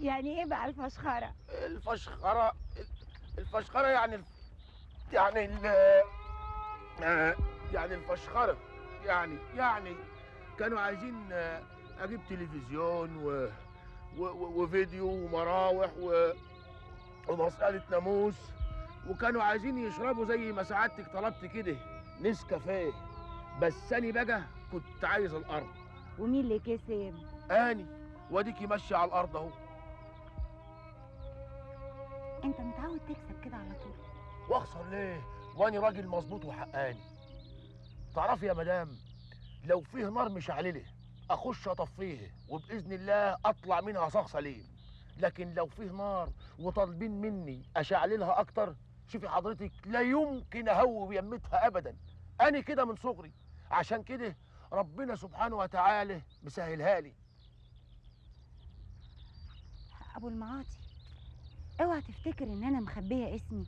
يعني ايه بقى الفشخره؟ الفشخره، الفشخره يعني يعني ال يعني الفشخره يعني كانوا عايزين اجيب تلفزيون وفيديو ومراوح ومسألة ناموس، وكانوا عايزين يشربوا زي ما سعادتك طلبت كده نسكافيه، بس أنا بقى كنت عايز الأرض. ومين اللي كسب؟ أني، وأديكي ماشية على الأرض أهو. أنت متعود تكسب كده على طول. وأخسر ليه؟ وأني راجل مظبوط وحقاني. تعرفي يا مدام، لو فيه نار مشعلله أخش أطفيها وبإذن الله أطلع منها صاغ سليم، لكن لو فيه نار وطالبين مني أشعللها أكتر، شوفي حضرتك لا يمكن أهوب يمتها أبداً. أنا كده من صغري، عشان كده ربنا سبحانه وتعالى مسهلها لي. أبو المعاطي، اوعى تفتكر إن أنا مخبية اسمي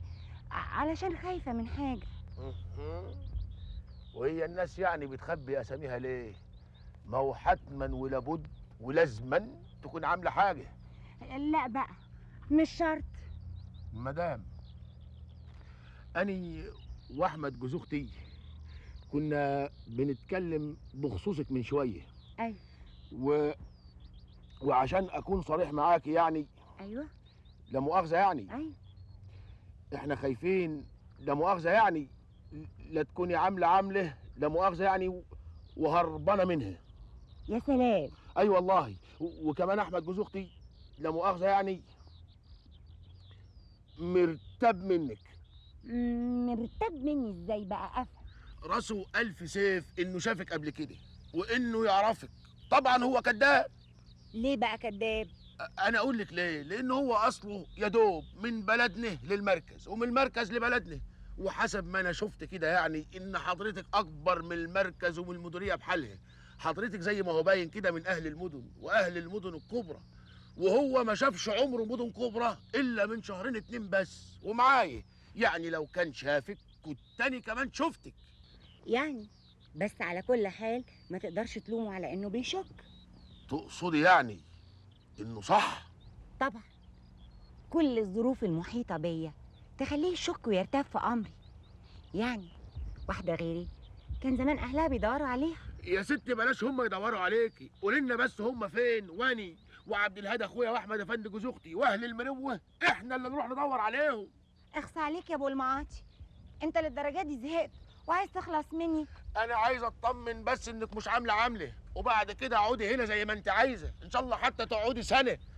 علشان خايفة من حاجة. وهي الناس يعني بتخبي أساميها ليه؟ ما هو حتماً ولابد ولازماً تكون عاملة حاجة. لا بقى، مش شرط. مدام، أني وأحمد جوز أختي كنا بنتكلم بخصوصك من شوية. أيوة. وعشان أكون صريح معاكي يعني. أيوة. لا مؤاخذة يعني. أيوة. إحنا خايفين لا مؤاخذة يعني لا تكوني عاملة عاملة لا مؤاخذة يعني وهربانة منها. يا سلام. أيوة والله. وكمان أحمد جوز أختي لا مؤاخذة يعني مرتب منك. مرتب مني إزاي بقى؟ أفهم. راسه ألف سيف إنه شافك قبل كده وإنه يعرفك. طبعاً هو كذاب. ليه بقى كذاب؟ أنا أقول لك ليه، لأن هو أصله يا دوب من بلدنا للمركز ومن المركز لبلدنا، وحسب ما أنا شفت كده يعني إن حضرتك أكبر من المركز ومن المديرية بحالها. حضرتك زي ما هو باين كده من أهل المدن وأهل المدن الكبرى، وهو ما شافش عمره مدن كبرى إلا من شهرين 2 بس، ومعايا يعني لو كان شافك كنت تاني كمان شفتك. يعني بس على كل حال ما تقدرش تلومه على إنه بيشك. تقصدي يعني إنه صح؟ طبعا، كل الظروف المحيطة بيا تخليه يشك ويرتاب في أمري. يعني واحدة غيري كان زمان أهلها بيدوروا عليها. يا ستي بلاش هم يدوروا عليكي، قولي لنا بس هم فين، واني وعبد الهادي أخويا وأحمد أفندي جوز أختي وأهل المروة إحنا اللي نروح ندور عليهم. اخص عليك يا أبو المعاطي، أنت للدرجة دي زهقت وعايز تخلص مني؟ أنا عايز أطمن بس إنك مش عاملة عاملة، وبعد كده اقعدي هنا زي ما أنت عايزة، إن شاء الله حتى تقعدي سنة.